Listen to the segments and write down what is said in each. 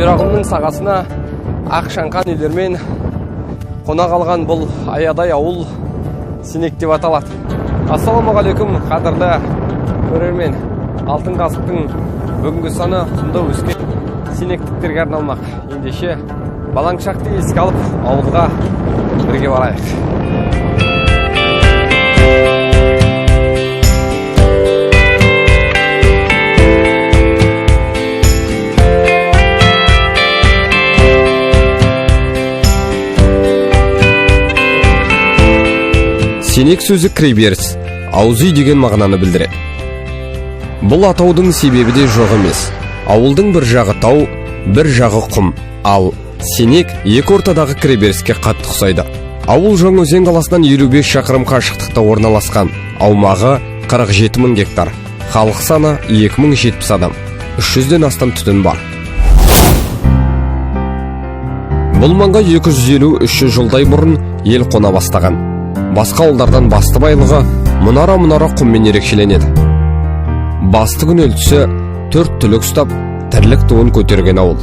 Бұйрағымның сағасына ақ шаңқан үйлермен қонақ алған бұл аядай ауыл Сенек деп аталады. Ассалаумағалейкум, қадірлі көрермен. Алтын қазықтың бүгінгі саны құмда өскен сенектіктерге арналмақ. Ендеше балаң шақты еске алып, ауылға бірге барайық. Сенек сөзі кіреберіс, ауыз үй деген мағынаны білдіреді. Бұл атаудың себебі де жоқ емес. Ауылдың бір жағы тау, бір жағы құм, ал Сенек екі ортадағы кіреберіске қатты ұқсайды. Ауыл Жаңаөзен қаласынан 55 шақырым қашықтықта орналасқан. Аумағы 47 мың гектар. Халық саны 2070 адам. 300-ден астам түтін бар. Бұл маңға 250-300 жылдай бұрын ел қона бастаған. Басқа ауылдардан басты байлығы мұнара-мұнара құммен ерекшеленеді. Басты күнелтісі төрт түлік ұстап, тірлік туын көтерген ауыл.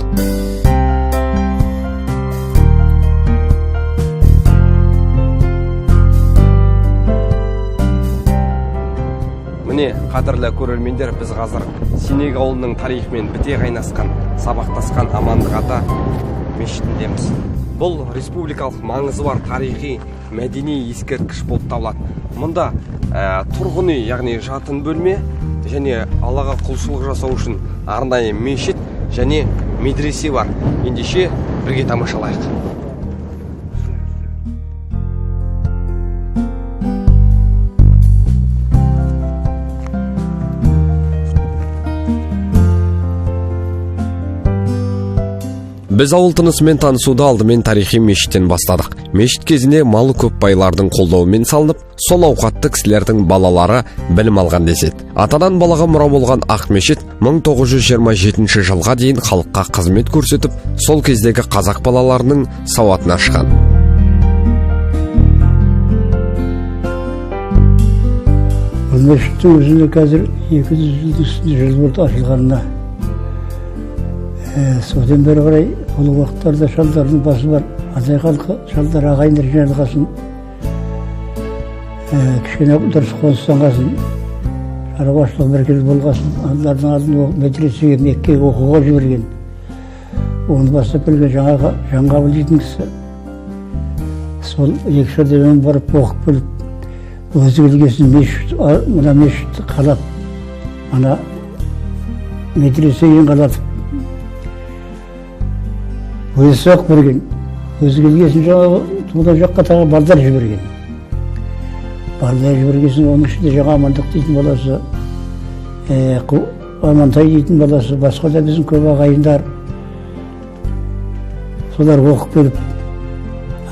Міне, қадірлі көрермендер, біз қазір Сенек ауылының тарихымен біте қайнасқан, сабақтасқан Амандық ата мешітіндеміз. Бұл республикалық маңызы бар тарихи мәдени ескерткіш болып табылады. Мұнда тұрғын үй, яғни жатын бөлме және Аллаға құлшылық жасау үшін арнайы мешіт және медресе бар. Ендеше бірге тамашалайық. Біз ауыл тынысымен танысуды алдымен тарихи мешіттен бастадық. Мешіт кезінде малы көп байлардың қолдауымен салынып, сол ауқатты кісілердің балалары білім алған деседі. Атадан балаға мұра болған ақ мешіт 1927 жылға дейін халыққа қызмет көрсетіп, сол кездегі қазақ балаларының сауатын ашқан. Бұл мешіттің өзінде қазір 200 жылдың үстінде жыл болды ашылғанына. Содан бері қарай ол уақыттарда шалдардың басы бар, адай халқы шалдар ағайындар жиналғасын, кішкене дұрыс қоныстанғасын, шаруашылық берекелі болғасын, аналардың алдын медресеге, Меккеге оқуға жіберген. Оны бастап келген жаңағы Жаңғабыл дейтін кісі. Сол екі жерден барып оқып келіп, өзі келгесін мешіт, мына мешітті қалап, ана медресеге қалатып, өзі соқ берген. Өзі келгесін жаңағы туған жаққа тағы балдар жіберген. Балдар жібергесін оның ішінде жаңа Амандық дейтін баласы, Амантай дейтін баласы, басқа да біздің көп ағайындар. Солар оқып келіп,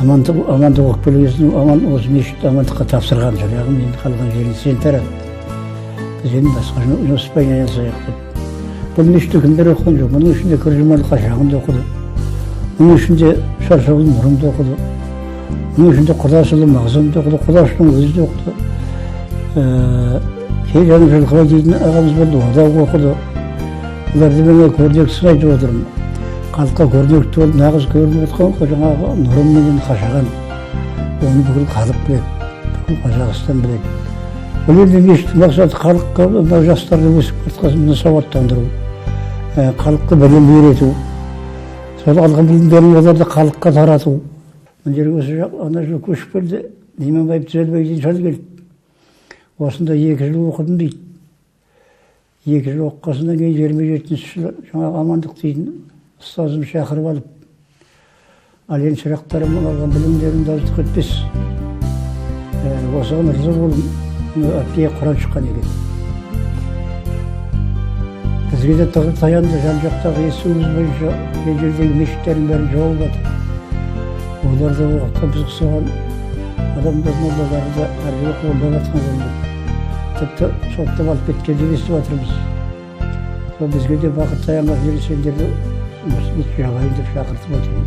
Амандық оқып келгесін Аман осы мешітті Амандыққа тапсырған. Жаңағы мен қалған жерін сен тарат, біз енді басқа жұмыспен айналысайық деп. Бұл мешітті кімдер оқыған жоқ. Мұның ішінде Күржімал Қашағын да оқыды. Мұның ішінде Шаршауыл Нұрым да оқыды. Мұның ішінде Құдашұлы Мағзұм да оқыды, Құдашұлының өзі де оқыды. Кейжан Жылқыбай дейтін ағамыз болды, ол да оқыды. Бұларды мен көрнектісін айтып отырмын. Халыққа көрнекті болып, нағыз көрініп отқан жаңағы Нұрым менен Қашаған. Оны бүкіл халық біледі, бүкіл Қазақстан біледі. Бұл енді мешіттің мақсаты халыққа, мына жастарды өсіп келе жатқан сауаттандыру, халыққа білім үйрету. Сол алған білімдерін оларды халыққа тарату. Мына жерге осы жақ, ана жылы көшіп келді, Иманбаев Түзелбай деген шал келді. Осында 2 жыл оқыдым дейді. 2 жыл оқығасынан кейін 27 жылы жаңағы Амандық дейтін ұстазым шақырып алып, ал енді шырақтарым алған білімдерімді аздық етпес. Осыған ырза болдым. Әпкеге Құран шыққан екен. Бізге де тағы таянды, жан-жақтағы естуіміз бойынша кей жердегі мешіттердің бәрін жауып жатыр. Олар да оқытқан біз ұқсаған адамдар, молдалары да әр жерге қолдап жатқан көрінеді. Тіпті соттап алып кеткен деп естіп жатырмыз. Сол бізге де бақыт таянған жері сендерді осы жабайын деп шақыртып отырмын.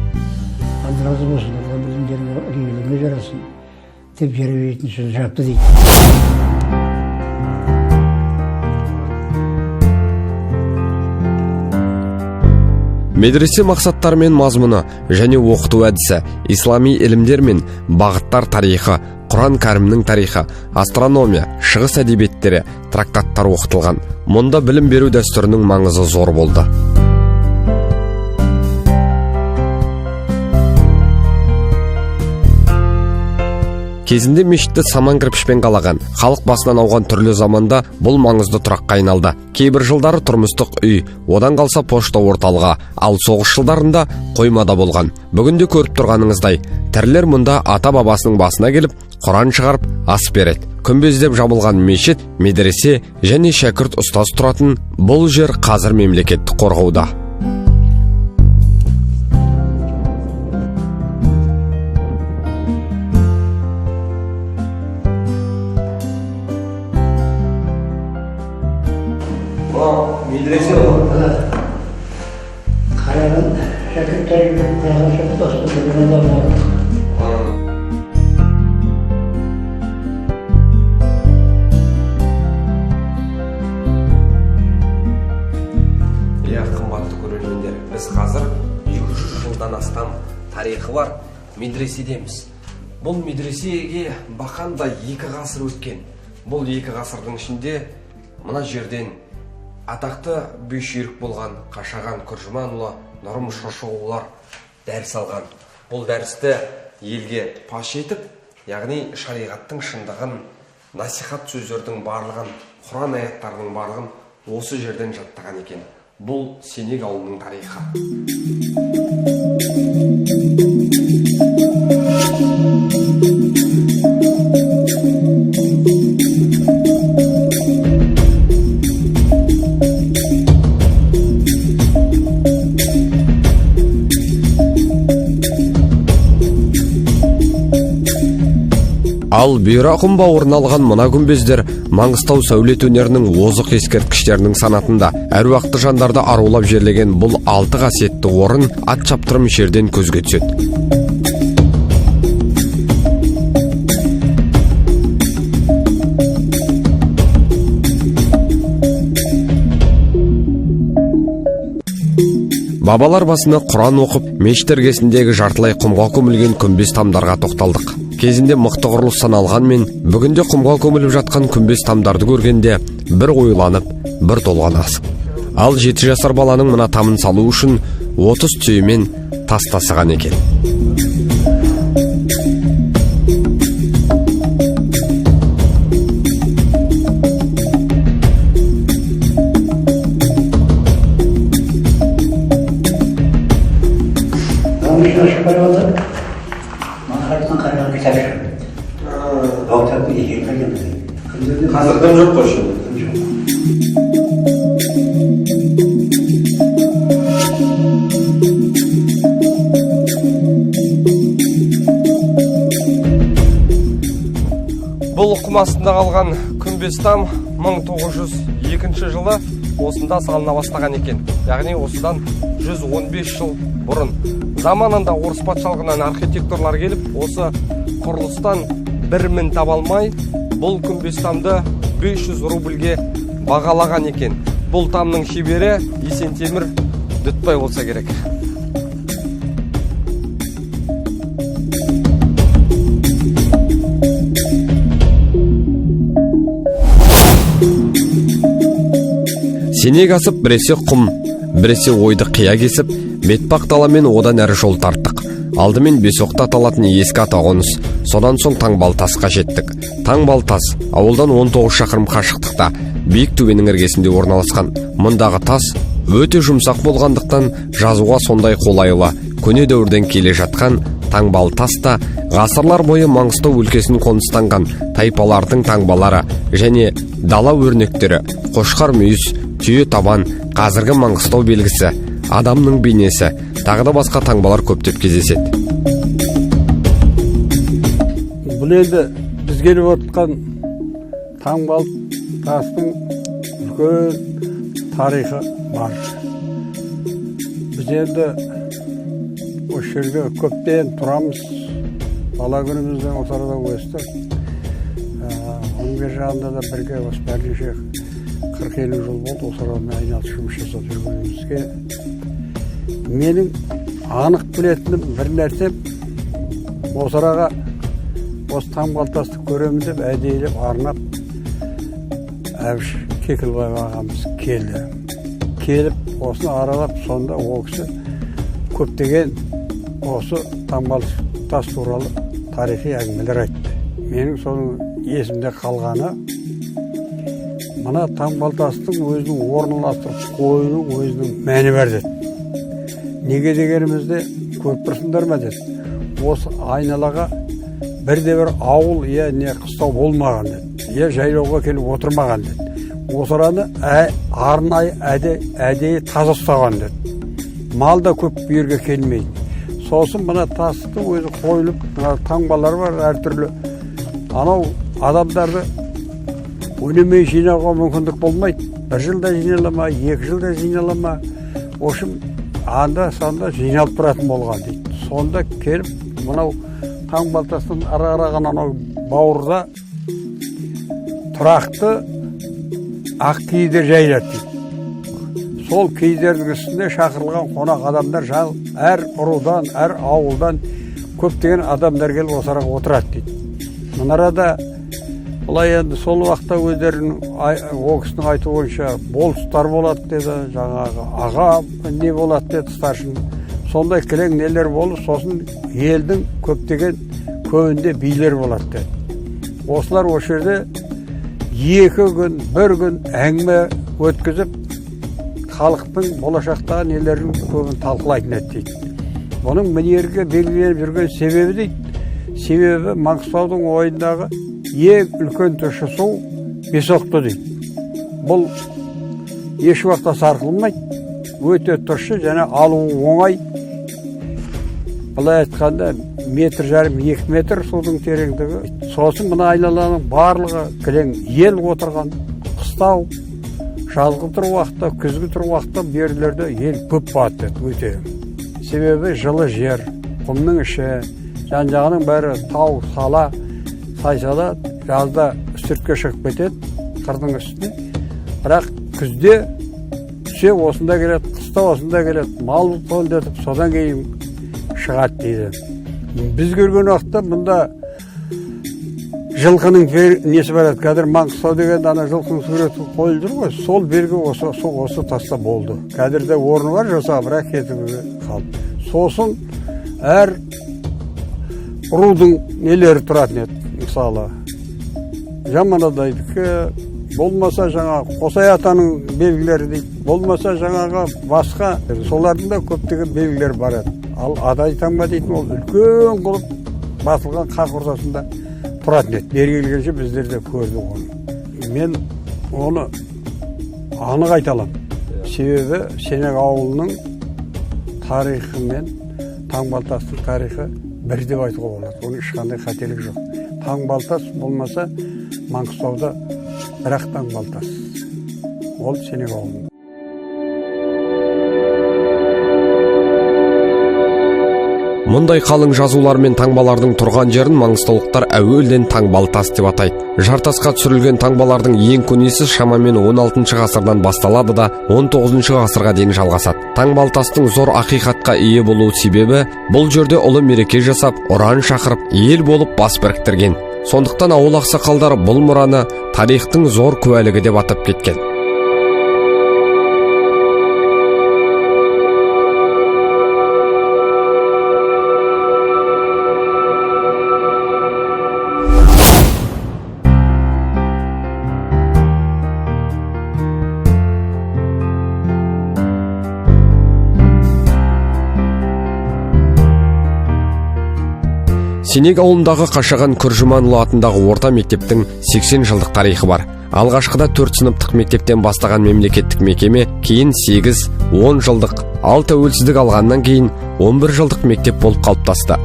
Алла разы болсын, алған білімдеріңе игілігіңе жарасын деп 27 жылы жапты дейді. Медресе мақсаттары мен мазмұны және оқыту әдісі, ислами ілімдер мен бағыттар тарихы, Құран кәрімнің тарихы, астрономия, шығыс әдебиеттері, трактаттар оқытылған. Мұнда білім беру дәстүрінің маңызы зор болды. Кезінде мешітті саман кірпішпен қалаған, халық басынан ауған түрлі заманда бұл маңызды тұраққа айналды. Кейбір жылдары тұрмыстық үй, одан қалса пошта орталығы, ал соғыс жылдарында қоймада болған. Бүгінде көріп тұрғаныңыздай, тірілер мұнда ата-бабасының басына келіп, Құран шығарып, ас береді. Күмбездеп жабылған мешіт, медресе және шәкірт ұстаз тұратын бұл жер қазір мемлекеттік қорғауда. Медресе ғой. Қараған шәкірттер қараған шәкірт ұстаздар бар. Иә, қымбатты көрермендер, біз қазір 200 жылдан астам тарихы бар медреседеміз. Бұл медресеге бақанда 2 ғасыр өткен. Бұл 2 ғасырдың ішінде мына жерден атақты бүйшүйрік болған Қашаған Күржіманұлы, Нұрым Шошығұлылар дәріс алған. Бұл дәрісті елге паш етіп, яғни шариғаттың шындығын, насихат сөздердің барлығын, Құран аяттарының барлығын осы жерден жаттаған екен. Бұл Сенек ауылының тарихы. Ал Бұйра құм бауырын алған мына күмбездер Маңғыстау сәулет өнерінің озық ескерткіштерінің санатында. Әруақты жандарды арулап жерлеген бұл 6 қасиетті орын ат шаптырым жерден көзге түседі. Бабалар басына Құран оқып, мешіт іргесіндегі жартылай құмға көмілген күмбез тамдарға тоқталдық. Кезінде мықты құрылыс саналғанмен, бүгінде құмға көміліп жатқан күмбез тамдарды көргенде бір ойланып, бір толғанасың. Ал 7 жасар баланың мына тамын салу үшін 30 түйемен тас тасыған екен. Қазірден жоқ қой şimdi. Жоқ. Бұл құм астында қалған күмбез там 1902 жылы осында салына бастаған екен. Яғни осыдан 115 жыл бұрын. Заманында орыс патшалығынан архитекторлар келіп, осы құрылыстан бір мін таба алмай, бұл күмбез тамды 500 рубльге бағалаған екен. Бұл тамның шебері Есентемір Дүтбай болса керек. Сенек асып, біресе құм, біресе ойды қия кесіп, бетпақ даламен одан әрі жол тарттық. Алдымен Бесоқты аталатын ескі ата қоныс, содан соң Таңбалтасқа жеттік. Таңбалтас ауылдан 19 шақырым қашықтықта, биік төбенің іргесінде орналасқан. Мұндағы тас өте жұмсақ болғандықтан жазуға сондай қолайлы. Көне дәуірден келе жатқан Таңбалтас та ғасырлар бойы Маңғыстау өлкесін қоныстанған тайпалардың таңбалары және дала өрнектері, қошқар мүйіз, түйе табан, қазіргі Маңғыстау белгісі, адамның бейнесі, тағы да басқа таңбалар көптеп кездеседі. Бұл енді біз келіп отқан Таңбал тастың үлкен тарихы бар. Біз енді осы жерге көптен тұрамыз. Бала күнімізден осы арада өстік. Оның бер жағында да бірге осы бірнеше 40-50 жыл болды осы арамен айналысып жұмыс жасап жүргенімізге. Менің анық білетінім бір нәрсе, осы араға осы таңбалы көремін деп әдейілеп арнап Әбіш Кекілбаев ағамыз келді. Келіп осыны аралап, сонда ол кісі көптеген осы таңбалы тас туралы тарихи әңгімелер айтты. Менің соның есімде қалғаны, мына таңбалы тастың өзінің орналастырып қоюының өзінің мәні бар деді. Неге дегенімізде, көріп тұрсыңдар ма деді. Осы айналаға бірде бір ауыл я не қыстау болмаған деді, я жайлауға келіп отырмаған деді. Осы араны арнайы әдейі таза ұстаған деді. Мал да көп бұл жерге келмейді. Сосын мына тастың өзі қойылып, мына таңбалар бар әртүрлі. Анау адамдарды өнемей жинауға мүмкіндік болмайды. Бір жылда жинала ма, 2 жылда жинала ма, в общем, анда санда жиналып тұратын болған дейді. Сонда келіп мынау таңбалы тастан ары қараған анау бауырда тұрақты ақ киіздер жайылады дейді. Сол киіздердің үстінде шақырылған қонақ адамдар әр рудан, әр ауылдан көптеген адамдар келіп осы араға отырады дейді. Мына арада былай енді сол уақытта өздерінің ол кісінің айтуы бойынша болыстар болады деді, жаңағы аға не болады деді, старшын. Сондай кілең нелер болып, сосын елдің көптеген көбінде билер болады деді. Осылар осы жерде 2 күн, 1 күн әңгіме өткізіп, халықтың болашақтағы нелерінің көбін талқылайтын еді дейді. Бұның мына жерге белгіленіп жүрген себебі дейді, себебі Маңғыстаудың ойындағы ең үлкен тұщы су Бесоқты дейді. Бұл еш уақытта сарқылмайды, өте тұщы және алуы оңай. Былай айтқанда 1,5-2 метр судың тереңдігі. Сосын мына айналаның барлығы кілең ел отырған қыстау, жазғы тұр уақытта, күзгі тұр уақытта бұл жерлерде ел көп болады деді өте. Себебі жылы жер, құмның іші, жан-жағының бәрі тау, сала, сай-сала, жазда үстіртке шығып кетеді қырдың үстіне. Бірақ күзде түсе осында келеді, қыста осында келеді, мал төлдетіп содан кейін шығады дейді. Біз көрген уақытта мұнда жылқының несі бар еді, қазір Маңғыстау дегенде ана жылқының суреті қойылып жүр ғой, сол белгі осы таста болды. Қазір де орны бар жасаған, бірақ кетіп қалды. Сосын әр рудың нелері тұратын еді, мысалы Жаманадайдікі, болмаса жаңағы Қосай атаның белгілері дейді, болмаса жаңағы басқа, солардың да көптеген белгілері бар еді. Ал Адай таңба дейтін ол үлкен қылып басылған қақ ортасында тұратын еді. Бері келгенше біздер де көрдік оны. Мен оны анық айта аламын. Себебі Сенек ауылының тарихы мен таңбалы тастың тарихы бір деп айтуға болады. Оның ешқандай қателік жоқ. Таңбалы тас болмаса Маңғыстауда бір-ақ таңбалы тас. Ол Сенек ауылының. Мұндай қалың жазулар мен таңбалардың тұрған жерін маңғыстаулықтар әуелден таңбалы тас деп атайды. Жартасқа түсірілген таңбалардың ең көнесі шамамен 16 ғасырдан басталады да 19 ғасырға дейін жалғасады. Таңбалы тастың зор ақиқатқа ие болу себебі бұл жерде ұлы мереке жасап, ұран шақырып, ел болып бас біріктірген. Сондықтан ауыл ақсақалдары бұл мұраны тарихтың зор куәлігі деп атап кеткен. Сенек ауылындағы Қашаған Күржіманұлы атындағы орта мектептің 80 жылдық тарихы бар. Алғашқыда 4 сыныптық мектептен бастаған мемлекеттік мекеме кейін 8-10 жылдық, ал тәуелсіздік алғаннан кейін 11 жылдық мектеп болып қалыптасты.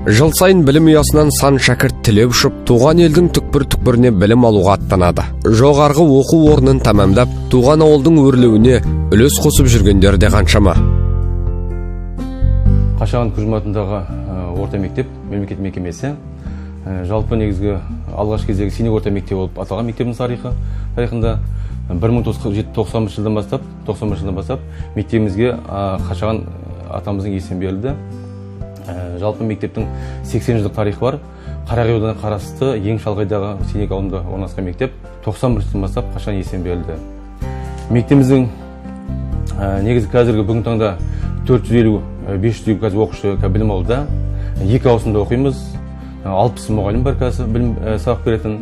Жыл сайын білім ұясынан сан шәкірт тілеп ұшып, туған елдің түкпір-түкпіріне білім алуға аттанады. Жоғарғы оқу орнын тәмамдап, туған ауылдың өрлеуіне үлес қосып жүргендер де қаншама. Қашаған Күржіманұлы атындағы орта мектеп мемлекеттік мекемесі Жалпы негізгі алғаш кездегі Сенек орта мектебі болып аталған мектебіміз тарихында 1991 жылдан бастап, 91 жылдан бастап мектебімізге Қашаған атамыздың есімі берілді. Жалпы мектептің 80 жылдық тарихы бар. Қарағай ауданына қарасты ең шалғайдағы Сенек ауылында орналасқан мектеп 91 жылдан бастап Қашаған есімі берілді. Мектебіміздің негізі қазіргі бүгінгі таңда 450-500 қазір оқушы білім алуда. Екі ауысымда оқимыз. 60 мұғалім бар қазір білім сабақ беретін.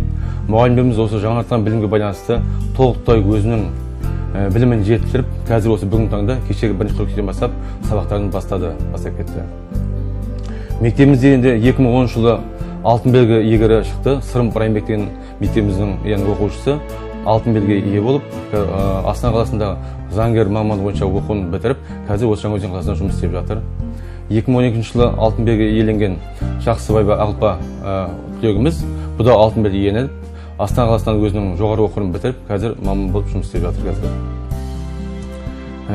Мұғалімдеріміз осы жаңартылған білімге байланысты толықтай өзінің білімін жетілдіріп, қазір осы бүгінгі таңда кешегі 1 қыркүйектен бастап сабақтарын бастап кетті. Мектебімізде енді 2010 жылы алтын белгі иегері шықты. Сырым Райымбек деген мектебіміздің, яғни оқушысы алтын белгіге ие болып, Астана қаласындағы заңгер мамандығы бойынша оқуын бітіріп, қазір осы Жаңаөзен қаласында жұмыс істеп жатыр. 2012 жылы алтын белгі иеленген Жақсыбаева Ағылпа түлегіміз, бұл да алтын белгі иеленіп, Астана қаласынан өзінің жоғары оқуын бітіріп, қазір маман болып жұмыс істеп жатыр қазір.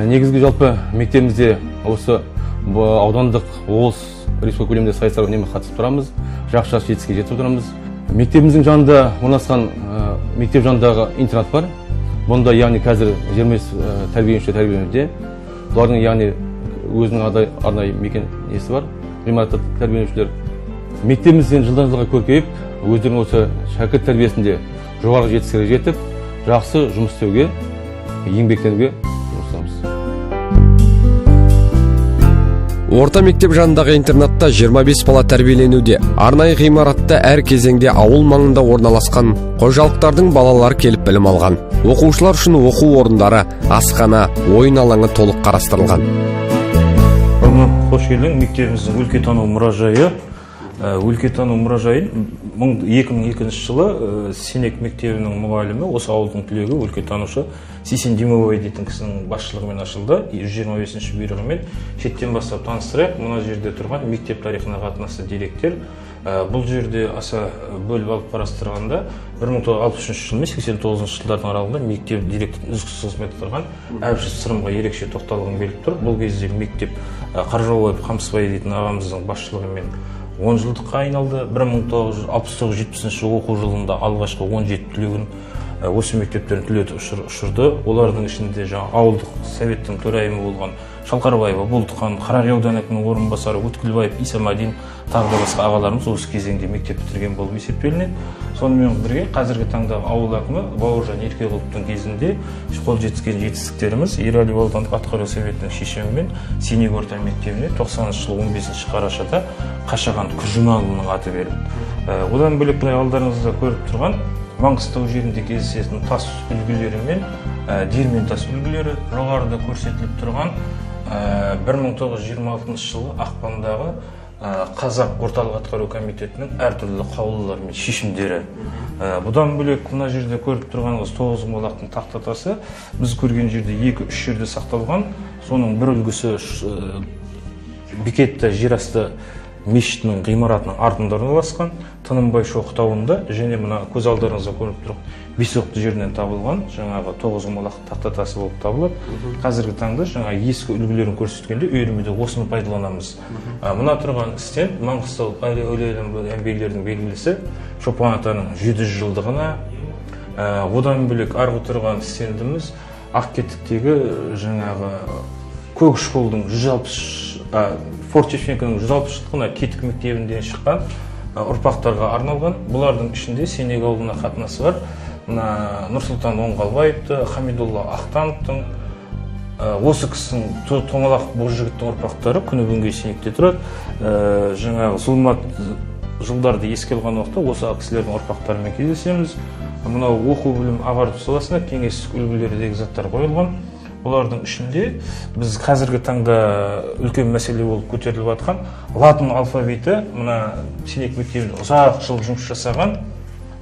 Негізгі жалпы мектебімізде осы аудандық, облыс, республика көлемінде сайыстарға үнемі қатысып тұрамыз, жақсы жақсы жетістікке жетіп отырамыз. Мектебіміздің жанында орналасқан мектеп жанындағы интернат бар. Бұнда, яғни, қазір 25 тәрбиеленуші тәрбиеленуде. Бұлардың, яғни, өзінің арнайы мекен несі бар, ғимаратта тәрбиеленушілер. Мектебіміз енді жылдан жылға көркейіп, өздерінің осы шәкірт тәрбиесінде жоғарғы жетістіктерге жетіп, жақсы жұмыс істеуге, еңбектенуге жұмыстанамыз. Орта мектеп жанындағы интернатта 25 бала тәрбиеленуде. Арнайы ғимаратта әр кезеңде ауыл маңында орналасқан қожалықтардың балалары келіп білім алған. Оқушылар үшін оқу орындары, асхана, ойын алаңы толық қарастырылған. Нұрман, қош келдің. Мектебіміздің өлкетану мұражайы. Өлкетану мұражайын 2002 жылы Сенек мектебінің мұғалімі, осы ауылдың түлегі, өлкетанушы Сейсен Демеубай дейтін кісінің басшылығымен ашылды. 125 бұйрығымен. Шеттен бастап таныстырайық. Мына жерде тұрған мектеп тарихына қатынасты деректер. Бұл жерде аса бөліп алып қарастырғанда, 1963 жыл мен 89 жылдардың аралығында мектеп директорының үздіксіз қызмет атқарған Әбішев Сырымға ерекше тоқталғым келіп тұр. Бұл кезде мектеп Қаржаубаев Қамысбай дейтін ағамыздың басшылығымен 10 жылдыққа айналды. 1969-70 оқу жылында алғашқы 17 түлегін осы мектептерін түлетіп ұшырды. Олардың ішінде жаңа ауылдық советтің төрайымы болған Шалқарбаева Болтқан, Қарағай ауданы әкімінің орынбасары Өткілбаев Исамадин, тағы да басқа ағаларымыз осы кезеңде мектеп бітірген болып есептелінеді. Сонымен бірге қазіргі таңдағы ауыл әкімі Бауыржан Еркеғұловтың кезінде қол жеткізген жетістіктеріміз: Ералиев аудандық атқару советінің шешімімен Сенек орта мектебіне 90 жылы 15 қарашада Қашаған Күржіманұлының аты берілді. Одан бөлек, мына алдарыңызда көріп тұрған Маңғыстау жерінде кездесетін тас үлгілері мен диірмен тас үлгілері, жоғарыда көрсетіліп тұрған 1926 жылы ақпандағы Қазақ орталық атқару комитетінің әртүрлі қаулылары мен шешімдері. Бұдан бөлек, мына жерде көріп тұрғаныңыз тоғызқұмалақтың тақтатасы. Біз көрген жерде екі үш жерде сақталған. Соның бір үлгісі Бекетті жерасты мешітінің ғимаратының артында орналасқан Тынымбай шоқы тауында және мына көз алдарыңызда көрініп тұрған Бесоқты жерінен табылған жаңағы тоғызқұмалақ тақтатасы болып табылады. Қазіргі таңда жаңа ескі үлгілерін көрсеткенде үйірмеде осыны пайдаланамыз. Мына тұрған стенд Маңғыстау әулие әмбиелердің белгілісі Шопан атаның 700 жылдығына. Одан бөлек, арғы тұрған стендіміз Ақкетіктегі жаңағы Көк школдың 160, Форт Шевченконың 160 жылдығына, Кетік мектебінен шыққан ұрпақтарға арналған. Бұлардың ішінде Сенек ауылына қатынасы бар мына Нұрсұлтан Оңғалбаевты, Хамидолла Ақтановтың, осы кісінің Томалақ Бозжігіттің ұрпақтары күні бүгінге Сенекте тұрады. Жаңағы зұлмат жылдарды еске алған уақытта осы кісілердің ұрпақтарымен кездесеміз. Мынау оқу, білім, ағарту саласына кеңестік үлгілердегі заттар қойылған. Бұлардың ішінде біз қазіргі таңда үлкен мәселе болып көтеріліп жатқан латын алфавиті мына Сенек мектебінде ұзақ жыл жұмыс жасаған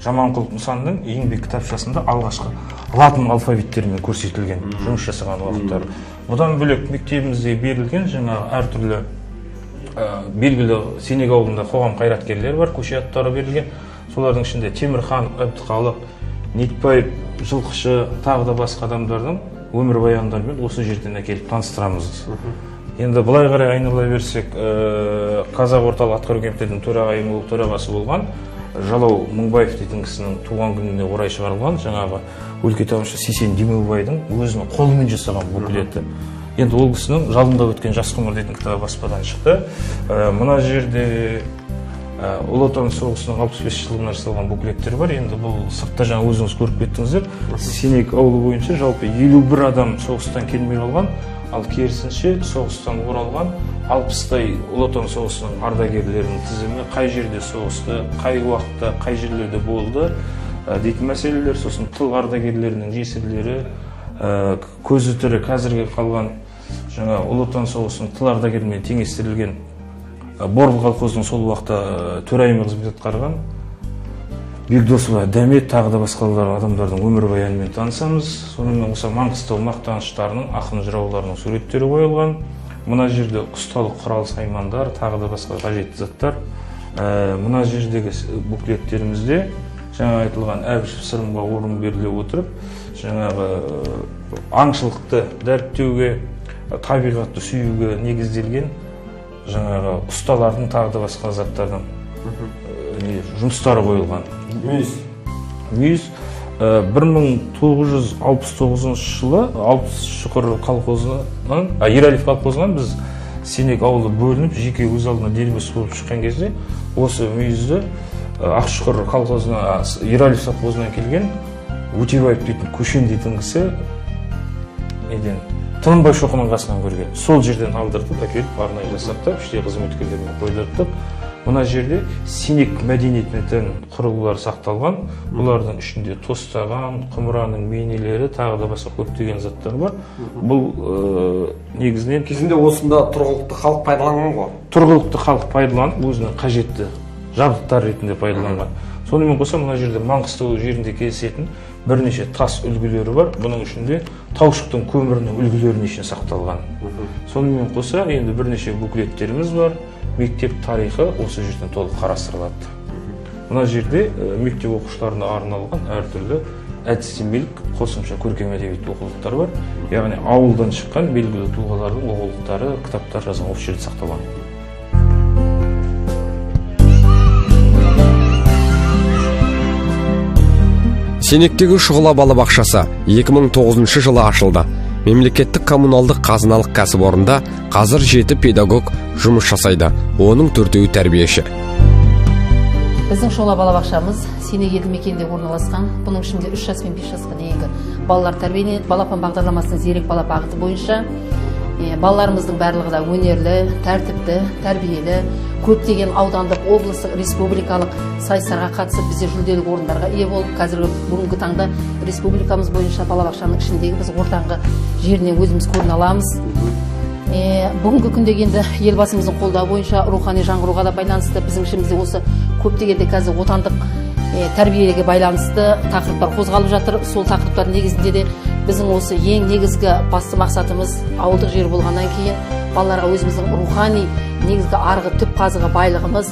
Жаманқұлов Нысанның еңбек кітапшасында алғашқы латын алфавиттерімен көрсетілген жұмыс жасаған уақыттары. Бұдан бөлек, мектебімізде берілген жаңағы әртүрлі белгілі Сенек ауылында қоғам қайраткерлері бар, көше аттары берілген. Солардың ішінде Темірхан Әбдіхалық, Нетбаев Жылқышы, тағы да басқа адамдардың өмірбаяндарымен осы жерден әкеліп таныстырамыз. Енді былай қарай айнала берсек, Қазақ орталық атқару комитетінің төрағасы болған Жалау Мыңбаев дейтін кісінің туған күніне орай шығарылған жаңағы өлкетанушы Сейсен Демеубайдың өзінің қолымен жасаған буклеті. Енді ол кісінің «Жалындап өткен жас ғұмыр» дейтін кітабы баспадан шықты. Мына жерде Ұлы Отан соғысының 65 жылдығына жасалған буклеттер бар. Енді бұл сыртта жаңа өзіңіз көріп кеттіңіздер. Сенек ауылы бойынша жалпы 51 адам соғыстан келмей қалған, ал керісінше соғыстан оралған 60-тай Ұлы Отан соғысының ардагерлерінің тізімі, қай жерде соғысты, қай уақытта, қай жерлерде болды дейтін мәселелер, сосын тыл ардагерлерінің жесірлері, көзі тірі қазіргі қалған жаңа Ұлы Отан соғысының тыл ардагерімен теңестірілген Борбы колхозының сол уақытта төрайымы қызмет атқарған Бекдосова Дәмет, тағы да басқалар адамдардың өмірбаянымен танысамыз. Сонымен қоса Маңғыстау мақтаныштарының, ақын жырауларының суреттері қойылған. Мына жерде ұсталық құрал саймандар, тағы да басқа қажетті заттар. Мына жердегі буклеттерімізде жаңа айтылған Әбішев Сырымға орын беріле отырып, жаңағы аңшылықты дәріптеуге, табиғатты сүюге негізделген жаңағы ұсталардың, тағы да басқа заттардың жұмыстары қойылған. Мүйіз 1969 жылы Алпыс Шұқыр колхозынан, Ералиев колхозынан біз Сенек ауылы бөлініп, жеке өз алдына дербес болып шыққан кезде осы мүйізді Ақшұқыр колхозына, Ералиев совхозынан келген Өтебаев дейтін Көшен дейтін кісі неден Тынымбай шоқының қасынан көрген. Сол жерден алдыртып әкеліп арнайы жасақтап, іште қызметкерлермен қойдырттық. Мына жерде Сенек мәдениетіне тән құрылғылар сақталған. Бұлардың ішінде тостаған, құмыраның бейнелері, тағы да басқа көптеген заттар бар. Бұл негізінен кезінде осында тұрғылықты халық пайдаланған ғой. Тұрғылықты халық пайдаланып, өзінің қажетті жабдықтар ретінде пайдаланған. Сонымен қоса мына жерде Маңғыстау жерінде кездесетін бірнеше тас үлгілері бар. Бұның ішінде таушықтың көмірінің үлгілеріне шейін сақталған. Сонымен қоса енді бірнеше буклеттеріміз бар. Мектеп тарихы осы жерден толық қарастырылады. Мына жерде мектеп оқушыларына арналған әртүрлі әдістемелік қосымша көркем әдебиет оқулықтар бар. Яғни ауылдан шыққан белгілі тұлғалардың оқулықтары, кітаптар жазған осы жерде сақталған. Сенектегі Шұғыла балабақшасы 2009 жылы ашылды. Мемлекеттік коммуналдық қазыналық кәсіпорында қазір 7 педагог жұмыс жасайды, оның 4-еуі тәрбиеші. Біздің Шұғыла балабақшамыз Сенек елді мекенінде орналасқан. Бұның ішінде 3 жас пен 5 жасқа дейінгі балалар тәрбиеленеді. Балапан бағдарламасының зерек бала бағыты бойынша балаларымыздың барлығы да өнерлі, тәртіпті, тәрбиелі, көптеген аудандық, облыстық, республикалық сайыстарға қатысып, бізде жүлделік орындарға ие болып, қазіргі бүгінгі таңда республикамыз бойынша балабақшаның ішіндегі біз ортаңғы жерінен өзіміз көріне аламыз. Бүгінгі күнде енді елбасымыздың қолдауы бойынша рухани жаңғыруға да байланысты біздің ішімізде осы көптеген де қазір отандық тәрбиеге байланысты тақырыптар қозғалып жатыр. Сол тақырыптар негізінде де біздің осы ең негізгі басты мақсатымыз ауылдық жер болғаннан кейін балаларға өзіміздің рухани негізгі арғы түп қазығы байлығымыз,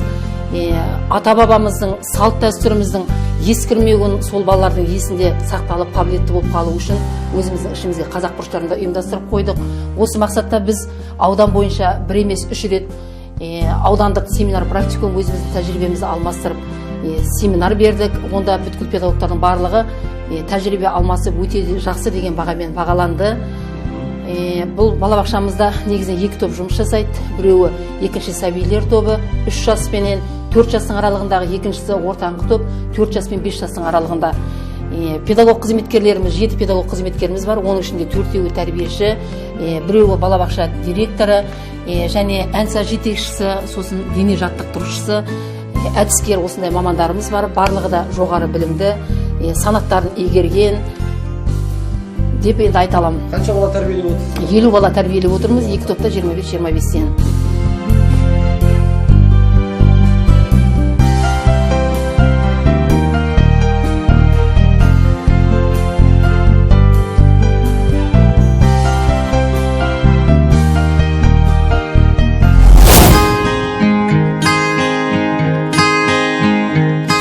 ата-бабамыздың салт дәстүріміздің ескірмеуін сол балалардың есінде сақталып қабілетті болып қалу үшін өзіміздің ішімізге қазақ бұрыштарында ұйымдастырып қойдық. Осы мақсатта біз аудан бойынша бір емес 3 рет аудандық семинар практикум өзіміздің тәжірибемізді алмастырып семинар бердік. Онда бүткіл педагогтардың барлығы тәжірибе алмасып өте жақсы деген бағамен бағаланды. Бұл балабақшамызда негізінен 2 топ жұмыс жасайды. Біреуі екінші сәбилер тобы, 3 жас пенен 4 жастың аралығындағы, екіншісі ортаңғы топ, 4 жас пен 5 жастың аралығында. Педагог қызметкерлеріміз, 7 педагог қызметкеріміз бар, оның ішінде 4-еуі тәрбиеші, біреуі балабақша директоры, және әнсар жетекшісі, сосын дене жаттықтырушысы, әдіскер осындай мамандарымыз бар. Барлығы да жоғары білімді, санаттарын игерген деп енді айта аламын. Қанша бала тәрбиелеп отырсыз? 50 бала тәрбиелеп отырмыз, 2 топта 25-25-тен.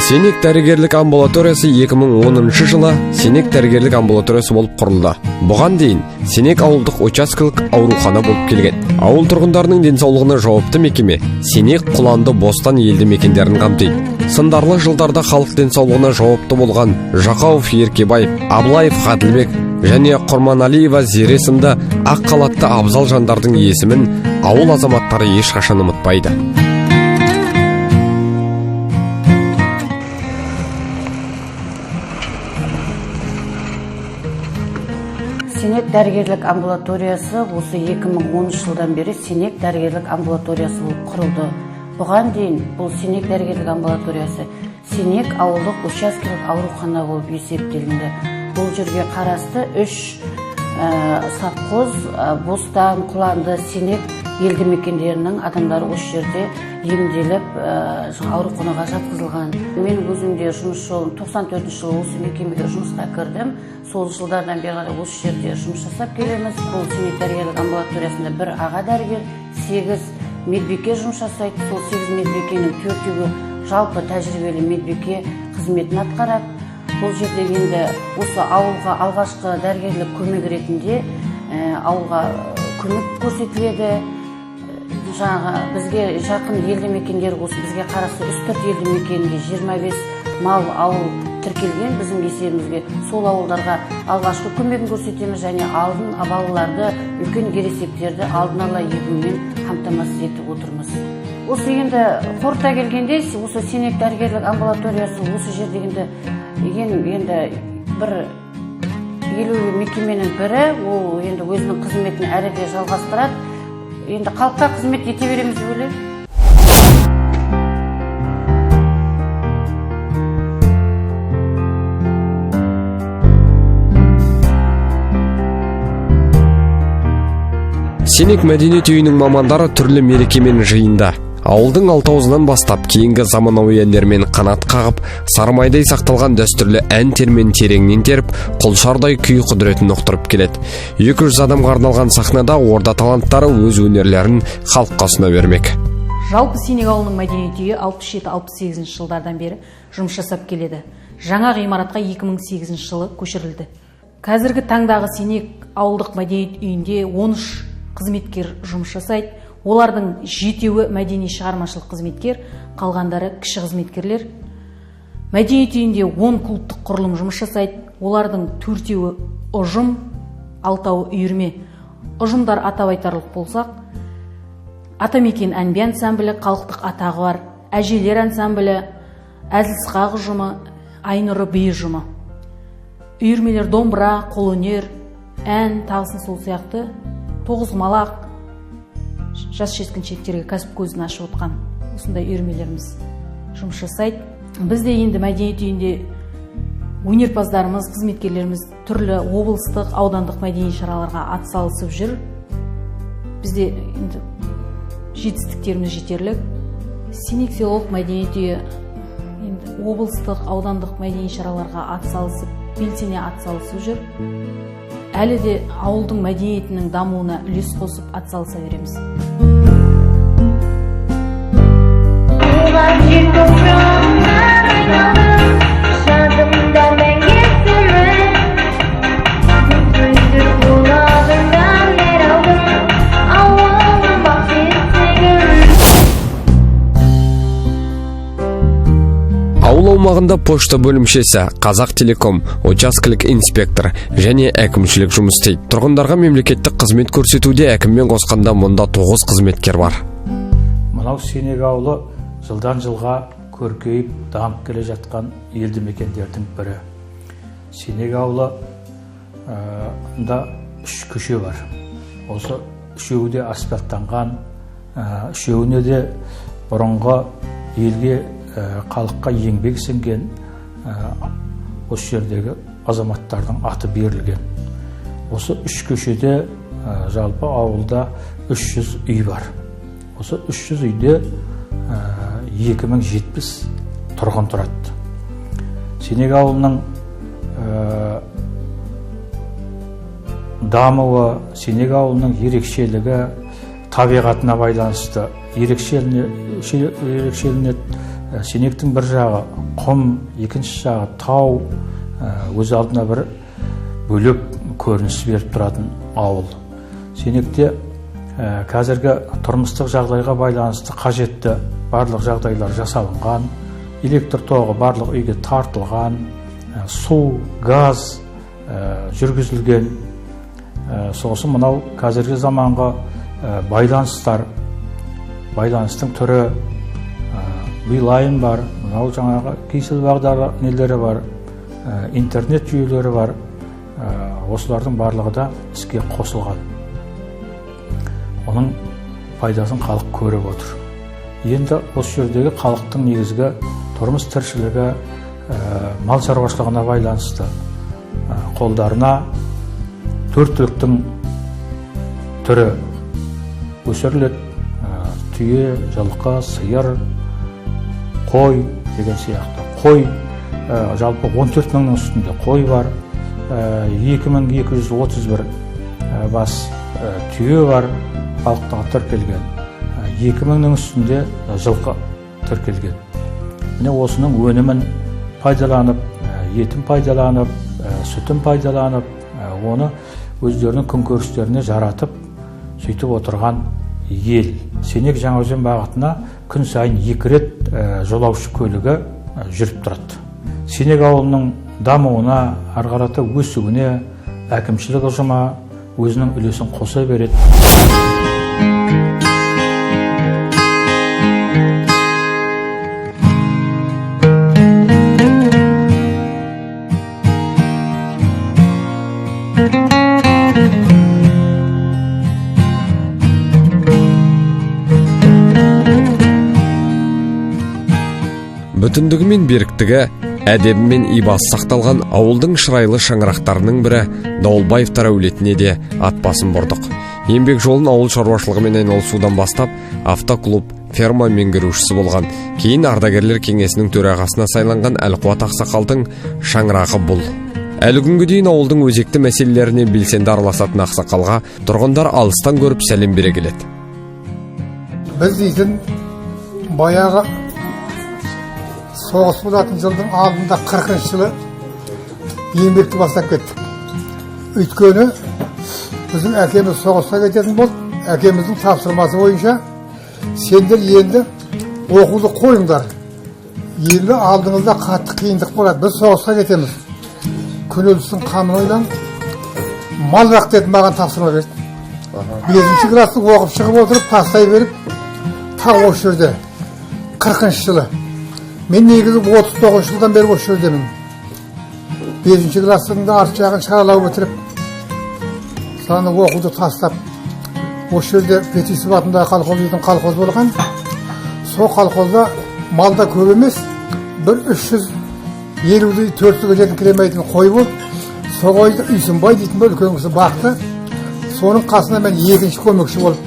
Сенек дәрігерлік амбулаториясы 2010 жылы Сенек дәрігерлік амбулаториясы болып құрылды. Бұған дейін Сенек ауылдық учаскелік аурухана болып келген. Ауыл тұрғындарының денсаулығына жауапты мекеме Сенек, Құланды, Бостан елді мекендерін қамтиды. Сындарлы жылдарда халық денсаулығына жауапты болған Жақауов Еркебаев, Абылаев Ғаділбек және Құрманалиева Зере сынды ақ халатты абзал жандардың есімін ауыл азаматтары ешқашан ұмытпайды. Сенек дәрігерлік амбулаториясы осы 2010 жылдан бері Сенек дәрігерлік амбулаториясы болып құрылды. Бұған дейін бұл Сенек дәрігерлік амбулаториясы Сенек ауылдық учаскелік аурухана болып есептелінді. Бұл жерге қарасты 3 совхоз, Бостан, Құланды, Сенек елді мекендерінің адамдары осы жерде емделіп, ауруханаға жатқызылған. Мен өзім де жұмыс жолым 94 жылы осы мекемеге жұмысқа кірдім. Сол жылдардан бері қарай осы жерде жұмыс жасап келеміз. Бұл Сенек дәрігерлік амбулаториясында бір аға дәрігер, 8 медбике жұмыс жасайды. Сол 8 медбикенің 4-еуі жалпы тәжірибелі медбике қызметін атқарады. Бұл жерде енді осы ауылға алғашқы дәрігерлік көмек ретінде ауылға көмек көрсетіледі. Жаңағы бізге жақын елді мекендер, осы бізге қарасты 3-4 елді мекенге 25 мал ауыл тіркелген біздің есебімізге. Сол ауылдарға алғашқы көмегін көрсетеміз және алдын балаларды, үлкен ересектерді алдын ала егумен қамтамасыз етіп отырмыз. Осы енді қорыта келгенде осы Сенек дәрігерлік амбулаториясы осы жерде енді бір елеулі мекеменің бірі, ол енді өзінің қызметін әрі де жалғастырады. Енді халыққа қызмет ете береміз деп ойлаймын. Сенек мәдениет үйінің мамандары түрлі мереке мен жиында ауылдың алты аузынан бастап кейінгі заманауи әндермен қанат қағып, сармайдай сақталған дәстүрлі ән термен тереңнен теріп, құлшардай күй құдіретін ұқтырып келеді. 200 адамға арналған сахнада орда таланттары өз өнерлерін халыққа ұсына бермек. Жалпы Сенек ауылының мәдениет үйі 67-68 жылдардан бері жұмыс жасап келеді. Жаңа ғимаратқа 2008 жылы көшірілді. Қазіргі таңдағы Сенек ауылдық мәдениет үйінде 13 қызметкер жұмыс жасайды. Олардың 7-еуі мәдени шығармашылық қызметкер, қалғандары кіші қызметкерлер. Мәдениет үйінде 10 клубтық құрылым жұмыс жасайды. Олардың 4-еуі ұжым, 6-ауы үйірме. Ұжымдар атап айтарлық болсақ, Атамекен ән-би ансамблі, халықтық атағы бар, Әжелер ансамблі, Әзіл-Сықақ ұжымы, Айнұры би ұжымы. Үйірмелер домбыра, қолөнер, ән, тағысын сол сияқты, тоғызқұмалақ, жас жеткіншектерге кәсіп көзін ашып отқан осындай үйірмелеріміз жұмыс жасайды. Бізде енді мәдениет үйінде өнерпаздарымыз, қызметкерлеріміз түрлі облыстық, аудандық мәдени шараларға атсалысып жүр. Бізде енді жетістіктеріміз жетерлік. Сенек селолық мәдениет үйі енді облыстық, аудандық мәдени шараларға атсалысып, белсене атсалысып жүр. Әлі де ауылдың мәдениетінің дамуына үлес қосып атсалыса береміз. Ауыл аумағында пошта бөлімшесі, Қазақ Телеком, учаскелік инспектор және әкімшілік жұмыс істейді. Тұрғындарға мемлекеттік қызмет көрсетуде әкіммен қосқанда мұнда 9 қызметкер бар. Мынау Сенек ауылы жылдан жылға көркейіп дамып келе жатқан елді мекендердің бірі. Сенек ауылында 3 көше бар. Осы үшеуі де асфальттанған, үшеуіне де бұрынғы елге, халыққа еңбек сіңген осы жердегі азаматтардың аты берілген. Осы 3 көшеде жалпы ауылда 300 үй бар. Осы 300 үйде 2070 тұрғын тұрады. Сенек ауылының дамуы, Сенек ауылының ерекшелігі табиғатына байланысты. ерекшеленеді. Сенектің бір жағы құм, екінші жағы тау, өз алдына бір бөлек көрініс беріп тұратын ауыл. Сенекте қазіргі тұрмыстық жағдайға байланысты қажетті барлық жағдайлар жасалынған, электр тоғы барлық үйге тартылған, су, газ жүргізілген. Сосын мынау қазіргі заманғы байланыстар, байланыстың түрі, Билайн бар, мынау жаңағы Кселл бағдары нелері бар, интернет жүйелері бар, осылардың барлығы да іске қосылған. Оның пайдасын халық көріп отыр. Енді осы жердегі халықтың негізгі тұрмыс тіршілігі мал шаруашылығына байланысты. Қолдарына төрт түліктің түрі өсіріледі: түйе, жылқы, сиыр, қой деген сияқты. Қой жалпы 14 мыңның үстінде қой бар, 2231 бас түйе бар, халықта тіркелген, 2000-ның үстінде жылқы тіркелген. Міне осының өнімін пайдаланып, етін пайдаланып, сүтін пайдаланып, оны өздерінің күнкөрістеріне жаратып, сөйтіп отырған ел. Сенек Жаңаөзен бағытына күн сайын 2 рет жолаушы көлігі жүріп тұрады. Сенек ауылының дамуына, ары қарата өсуіне әкімшілік ұжымы өзінің үлесін қоса береді. Бүтіндігі мен беріктігі, әдебі мен ибасы сақталған ауылдың шырайлы шаңырақтарының бірі Дауылбаевтар әулетіне де ат басын бұрдық. Еңбек жолын ауыл шаруашылығымен айналысудан бастап, автоклуб, ферма меңгерушісі болған, кейін ардагерлер кеңесінің төрағасына сайланған Әлқуат ақсақалдың шаңырағы бұл. Әлі күнге дейін ауылдың өзекті мәселелеріне белсенді араласатын ақсақалға тұрғындар алыстан көріп сәлем бере келеді. Біз дейтін баяғы соғыс болатын жылдың алдында 40 жылы еңбекті бастап кеттік. Өйткені біздің әкеміз соғысқа кететін болды. Әкеміздің тапсырмасы бойынша сендер енді оқуды қойыңдар. Енді алдыңызда қатты қиындық болады. Біз соғысқа кетеміз. Күнелістің қамын ойлан, мал бақ деді, маған тапсырма берді. 5-ші класты оқып шығып отырып, тастай беріп, тағы осы жерде 40 жылы. Мен негізі 39 жылдан бері осы жердемін. 5-ші кластың да арт жағын шаралау бітіріп, соны оқуды тастап, осы жерде Петисов атындағы колхоз дейтін колхоз болған. Сол колхозда малда көп емес, бір 350-дей 400-ге жетіңкіремейтін қой болды. Сол қойды Үйсінбай дейтін бір үлкен кісі бақты. Соның қасына мен екінші көмекші болып,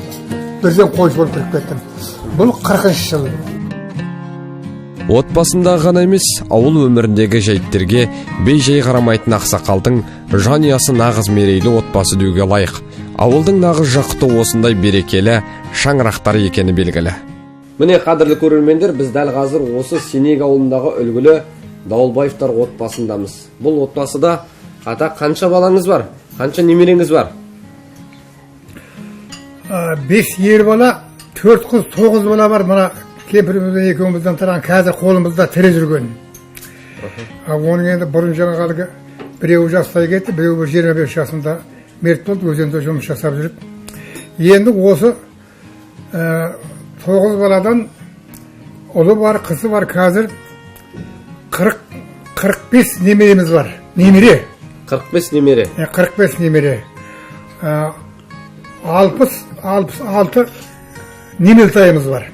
бірден қойшы болып кіріп кеттім. Бұл 40 жыл. Отбасындағы ғана емес, ауыл өміріндегі жайттерге бей-жай қарамайтын ақсақалдың жанұясы нағыз мерейлі отбасы деуге лайық. Ауылдың нағыз жақұты осындай берекелі шаңырақтар екені белгілі. Міне, қадірлі көрермендер, біз дәл қазір осы Сенек ауылындағы үлгілі Дауылбаевтар отбасындамыз. Бұл отбасыда ата қанша балаңыз бар? Қанша немереңіз бар? 5 ер бала, 4 қыз, 9 бала бар. Мына кемпірімізден екеумізден тұрған қазір қолымызда тірі жүрген. Оның енді бұрын жаңағы біреуі жастай кетті, біреуі 25 жасында мерт болды, өзенде жұмыс жасап жүріп. Енді осы 9 баладан ұлы бар, қызы бар, қазір 45 немереміз бар. Немере. 45 немере. 45 немере. 66 немелтайымыз бар.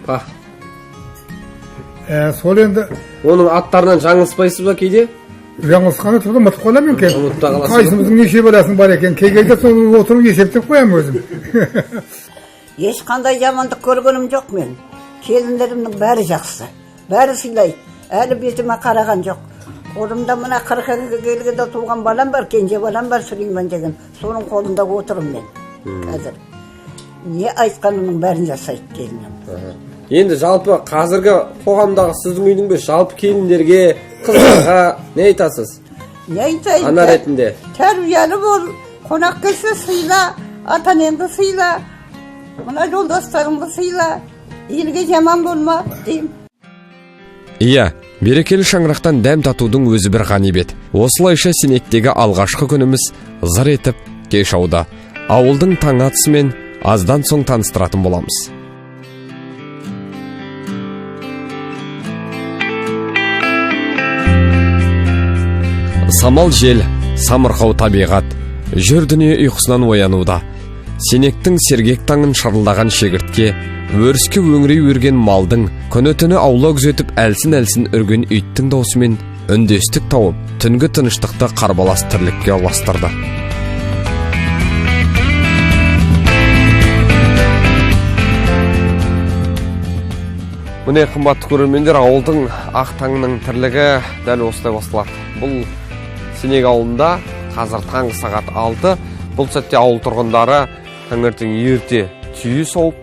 Сол енді оның аттарынан жаңылыспайсыз ба кейде? Жаңылысқаны тұрды, ұмытып қаламын екен. Қайсымыздың неше баласының бар екен. Кей кезде соны отырып есептеп қоямын өзім. Ешқандай жамандық көргенім жоқ мен. Келіндерімнің бәрі жақсы. Бәрі сыйлайды. Әлі бетіме қараған жоқ. Қолымда мына 42-ге келгенде туған балам бар, кенже балам бар, Сүлейман деген. Соның қолында отырмын мен қазір. Не айтқанымның бәрін жасайды келінім. Енді жалпы қазіргі қоғамдағы сіздің үйдің бе, жалпы келіндерге, қыздарға не айтасыз? Не айтайын? Ана ретінде. Тәрбиелі бол, қонақ келсе сыйла, ата енеңді сыйла, мына жолдастарыңды сыйла, елге жаман болма деймін. Иә, берекелі шаңырақтан дәм татудың өзі бір ғанибет. Осылайша Сенектегі алғашқы күніміз зыр етіп кеш ауды. Ауылдың таң атысымен аздан соң таныстыратын боламыз. Самал жел, самырқау табиғат, жер дүние ұйқысынан оянуда. Сенектің сергек таңын шырылдаған шегіртке, өріске өңірей өрген малдың, күні түні аула күзетіп әлсін-әлсін үрген иттің даусымен үндестік тауып, түнгі тыныштықты қарбалас тірлікке ұластырды. Міне, қымбатты көрермендер, ауылдың ақ таңының тірлігі дәл осылай басталады. Бұл Сенек ауылында қазір таңғы сағат 6. Бұл сәтте ауыл тұрғындары таңертең ерте түйе сауып,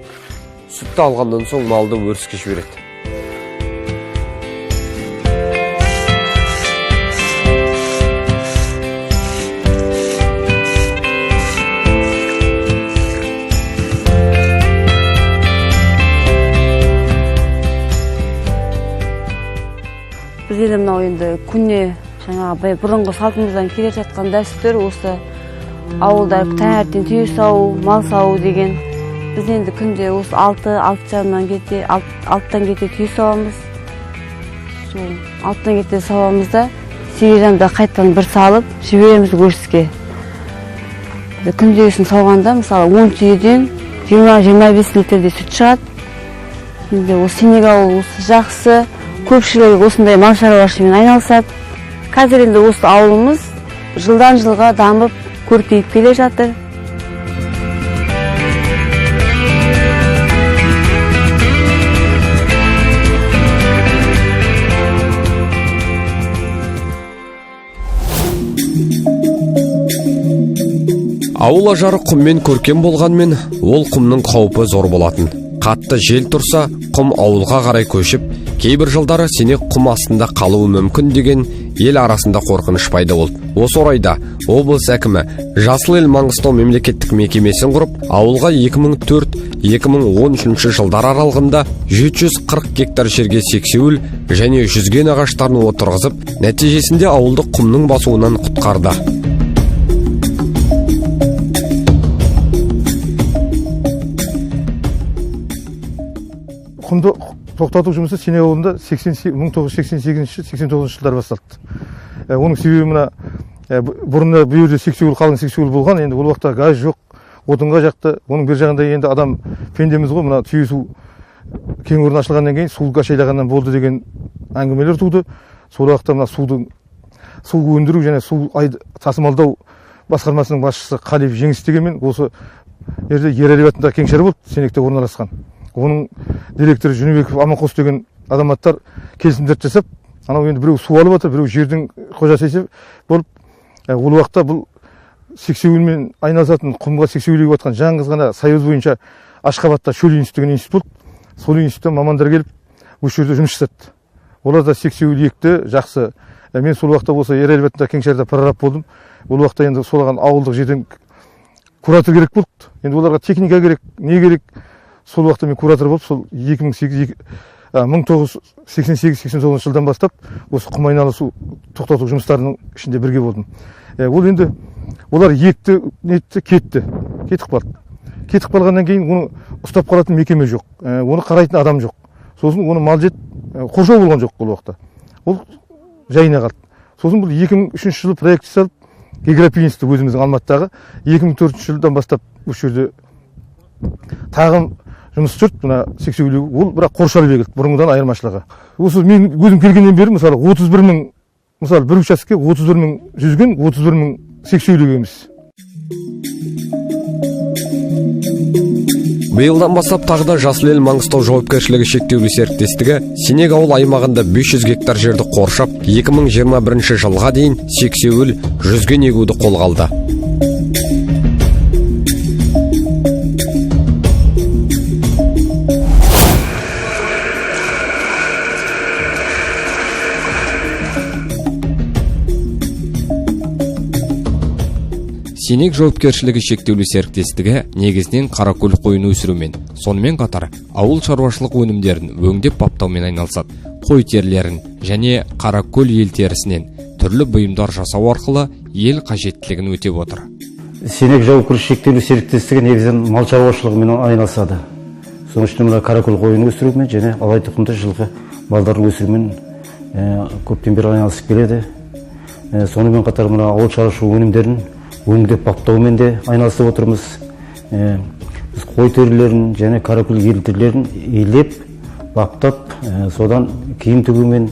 сүтті алғаннан соң малды өріске жібереді. Біз енді мынау енді күнне жаңағы бұрынғы салтымыздан келе жатқан дәстүр осы ауылда таңертең түйе сауу, мал сауу деген. Біз енді күнде осы 6-6:30-нан кете, 6-тан кете түйе сауамыз. Сол 6-тан кете сауамыз да 8:30-да қайтадан бір салып жібереміз өріске. Күндегісін сауғанда мысалы 10 түйеден 20-25 литрдей сүт шығады. Енді осы Сенек ауылы осы жақсы, көпшілігі осындай мал шаруашылығымен айналысады. Қазір енді осы ауылымыз жылдан жылға дамып, көркейіп келе жатыр. Ауыл ажары құммен көркем болғанмен, ол құмның қаупі зор болатын. Қатты жел тұрса, құм ауылға қарай көшіп, кейбір жылдары Сенек құм астында қалуы мүмкін деген ел арасында қорқыныш пайда болды. Осы орайда облыс әкімі Жасыл ел Маңғыстау мемлекеттік мекемесін құрып, ауылға 2004-2013 жылдар аралығында 740 гектар жерге сексеуіл және жүзген ағаштарын отырғызып, нәтижесінде ауылды құмның басуынан құтқарды. Құмды тоқтату жұмысы Сенек ауылында 1988-89 жылдар басталды. Оның себебі мына бұрында бұл жерде сексеуіл, қалың сексеуіл болған, енді ол уақытта газ жоқ, отынға жақты. Оның бер жағында енді адам пендеміз ғой, мына түйе су кен орны ашылғаннан кейін су шайлағаннан болды деген әңгімелер туды. Сол уақытта мына су өндіру және су тасымалдау басқармасының басшысы Қалиев Жеңіс дегенмен осы жерде Ералиев атындағы кеңшар болды, Сенекте орналасқан. Оның директоры Жүнібеков Аманқос деген азаматтар келісімдер жасап, анау енді біреу су алып жатыр, біреу жердің қожасы есеп болып, ол уақытта бұл сексеуілмен айналысатын, құмға сексеуіл егіп жатқан жалғыз ғана Союз бойынша Ашқабатта шөл институты деген институт болды. Сол институттан мамандар келіп осы жерде жұмыс жасады. Олар да сексеуіл екті, жақсы. Мен сол уақытта осы Ералиев атындағы кеңшарда прораб болдым. Ол уақытта енді солаған ауылдық жерден куратор керек болды. Енді оларға техника керек, не керек. Сол уақытта мен куратор болып, сол 1988-89 жылдан бастап осы құм айналысу тоқтату жұмыстарының ішінде бірге болдым. Ол енді олар екті, нетті, кетті, кетіп қалды. Кетіп қалғаннан кейін оны ұстап қалатын мекеме жоқ, оны қарайтын адам жоқ. Сосын оны мал жет, қоршау болған жоқ ол уақытта. Ол жайына қалды. Сосын бұл 2003 жылы проект жасалып, география институты өзіміздің Алматыдағы 2004 жылдан бастап осы жерде тағы жұмыс жүрді, мына сексеуіл, ол бірақ қоршалып егілді, бұрынғыдан айырмашылығы. Осы мен өзім келгеннен бері, мысалы, 31 мың, мысалы, бір учаскеге 31 мың жүзген, 31 мың сексеуіл егеміз. Биылдан бастап тағы да Жасыл ел Маңғыстау жауапкершілігі шектеулі серіктестігі Сенек ауыл аймағында 500 гектар жерді қоршап, 2021 жылға дейін сексеуіл жүзген егуді қолға алды. Сенек жауапкершілігі шектеулі серіктестігі негізінен қаракөл қойын өсірумен, сонымен қатар ауыл шаруашылық өнімдерін өңдеп баптаумен айналысады. Қой терілерін және қаракөл ел терісінен түрлі бұйымдар жасау арқылы ел қажеттілігін өтеп отыр. Сенек жауапкершілігі шектеулі серіктестігі негізінен мал шаруашылығымен айналысады. Соның ішінде мына қаракөл қойын өсірумен және алай тұқымды жылқы малдарын өсірумен көптен бері айналысып келеді. Сонымен қатар мына ауыл шаруашылығы өнімдерін өңдеп баптаумен де айналысып отырмыз. Біз қой терілерін және қаракөл ел терілерін илеп, баптап, содан киім тігумен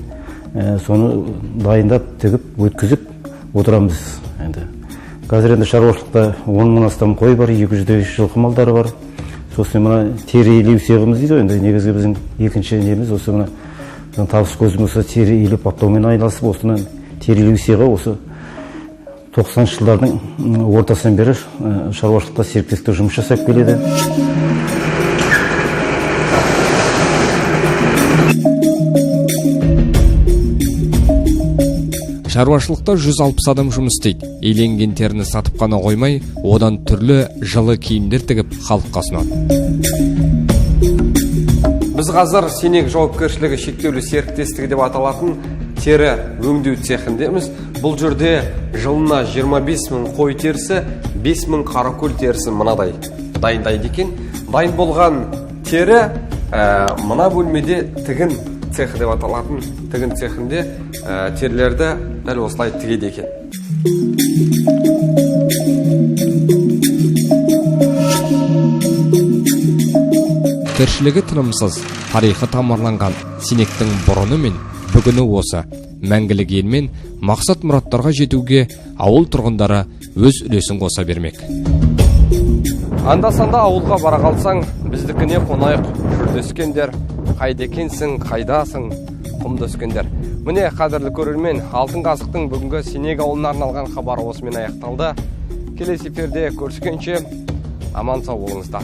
соны дайындап, тігіп, өткізіп отырамыз. Енді қазір енді шаруашылықта 10 мыңнан астам қой бар, 200-дей жылқы малдары бар. Сосын мына тері илеу цехымыз дейді ғой, енді негізгі біздің екінші неміз осы мына біздің табыс көзіміз осы тері илеп баптаумен айналысып, осыны тері илеу цехы осы 90-шы жылдардың ортасынан бері шаруашылықта серіктестікте жұмыс жасап келеді. Шаруашылықта 160 адам жұмыс істейді. Иленген теріні сатып қана қоймай, одан түрлі жылы киімдер тігіп халыққа ұсынады. Біз қазір Сенек жауапкершілігі шектеулі серіктестігі деп аталатын тері өңдеу цехіндеміз. Бұл жерде жылына 25 мың қой терісі, 5 мың қаракөл терісі мынадай дайындайды екен. Дайын болған тері мына бөлмеде тігін цехі деп аталатын тігін цехінде терілерді дәл осылай тігеді екен. Тіршілігі тынымсыз, тарихы тамырланған Сенектің бұрыны мен бүгіні осы. Мәңгілік елмен мақсат мұраттарға жетуге ауыл тұрғындары өз үлесін қоса бермек. Анда-санда ауылға бара қалсаң, біздікіне қонайық жүрдескендер, қайда екенсің, қайдасың, құмды өскендер. Міне, қадірлі көрермен, Алтын қазықтың бүгінгі Сенек ауылына арналған хабары осымен аяқталды. Келесі эфирде көріскенше аман сау болыңыздар.